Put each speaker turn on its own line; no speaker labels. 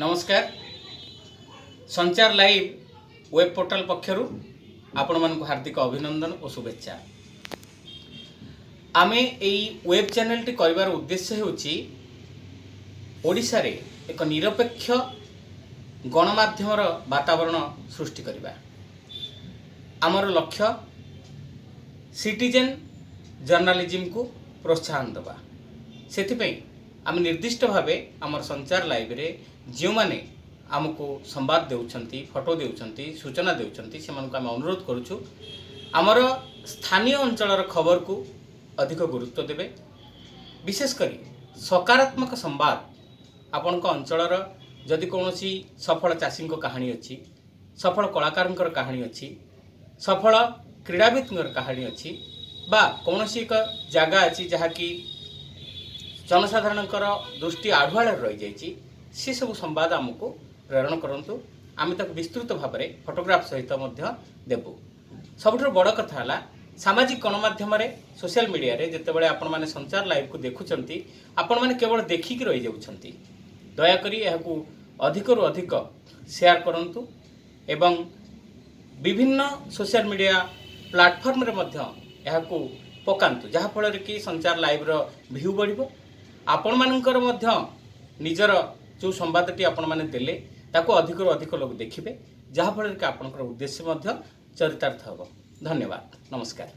ନମସ୍କାର। ସଞ୍ଚାର live web portal ପକ୍ଷରୁ ଆପଣମାନଙ୍କୁ ହାର୍ଦ୍ଦିକ ଅଭିନନ୍ଦନ ଓ ଶୁଭେଚ୍ଛା। ଆମେ ଏଇ ୱେବ୍ ଚ୍ୟାନେଲଟି କରିବାର ଉଦ୍ଦେଶ୍ୟ ହେଉଛି ଓଡ଼ିଶାରେ ଏକ ନିରପେକ୍ଷ ଗଣମାଧ୍ୟମର ବାତାବରଣ ସୃଷ୍ଟି କରିବା। ଆମର ଲକ୍ଷ୍ୟ ସିଟିଜେନ୍ ଜର୍ଣ୍ଣାଲିଜିମକୁ ପ୍ରୋତ୍ସାହନ ଦେବା। ସେଥିପାଇଁ ଆମେ ନିର୍ଦ୍ଦିଷ୍ଟ ଭାବେ ଆମର ସଞ୍ଚାର ଲାଇଭରେ ଯେଉଁମାନେ ଆମକୁ ସମ୍ବାଦ ଦେଉଛନ୍ତି, ଫଟୋ ଦେଉଛନ୍ତି, ସୂଚନା ଦେଉଛନ୍ତି, ସେମାନଙ୍କୁ ଆମେ ଅନୁରୋଧ କରୁଛୁ, ଆମର ସ୍ଥାନୀୟ ଅଞ୍ଚଳର ଖବରକୁ ଅଧିକ ଗୁରୁତ୍ୱ ଦେବେ। ବିଶେଷ କରି ସକାରାତ୍ମକ ସମ୍ବାଦ, ଆପଣଙ୍କ ଅଞ୍ଚଳର ଯଦି କୌଣସି ସଫଳ ଚାଷୀଙ୍କ କାହାଣୀ ଅଛି, ସଫଳ କଳାକାରଙ୍କର କାହାଣୀ ଅଛି, ସଫଳ କ୍ରୀଡ଼ାବିତ୍ଙ୍କର କାହାଣୀ ଅଛି ବା କୌଣସି ଏକ ଜାଗା ଅଛି ଯାହାକି ଜନସାଧାରଣଙ୍କର ଦୃଷ୍ଟି ଆଢ଼ୁଆଳରେ ରହିଯାଇଛି, ସେସବୁ ସମ୍ବାଦ ଆମକୁ ପ୍ରେରଣ କରନ୍ତୁ। ଆମେ ତାକୁ ବିସ୍ତୃତ ଭାବରେ ଫଟୋଗ୍ରାଫ ସହିତ ମଧ୍ୟ ଦେବୁ। ସବୁଠାରୁ ବଡ଼ କଥା ହେଲା, ସାମାଜିକ ଗଣମାଧ୍ୟମରେ, ସୋସିଆଲ ମିଡ଼ିଆରେ ଯେତେବେଳେ ଆପଣମାନେ ସଞ୍ଚାର ଲାଇଭକୁ ଦେଖୁଛନ୍ତି, ଆପଣମାନେ କେବଳ ଦେଖିକି ରହିଯାଉଛନ୍ତି। ଦୟାକରି ଏହାକୁ ଅଧିକରୁ ଅଧିକ ସେୟାର କରନ୍ତୁ ଏବଂ ବିଭିନ୍ନ ସୋସିଆଲ ମିଡ଼ିଆ ପ୍ଲାଟଫର୍ମରେ ମଧ୍ୟ ଏହାକୁ ପକାନ୍ତୁ, ଯାହାଫଳରେ କି ସଞ୍ଚାର ଲାଇଭର ଭ୍ୟୁ ବଢ଼ିବ। ଆପଣମାନଙ୍କର ମଧ୍ୟ ନିଜର ଯେଉଁ ସମ୍ବାଦଟି ଆପଣମାନେ ଦେଲେ, ତାକୁ ଅଧିକରୁ ଅଧିକ ଲୋକ ଦେଖିବେ, ଯାହାଫଳରେ କି ଆପଣଙ୍କର ଉଦ୍ଦେଶ୍ୟ ମଧ୍ୟ ଚରିତାର୍ଥ ହେବ। ଧନ୍ୟବାଦ, ନମସ୍କାର।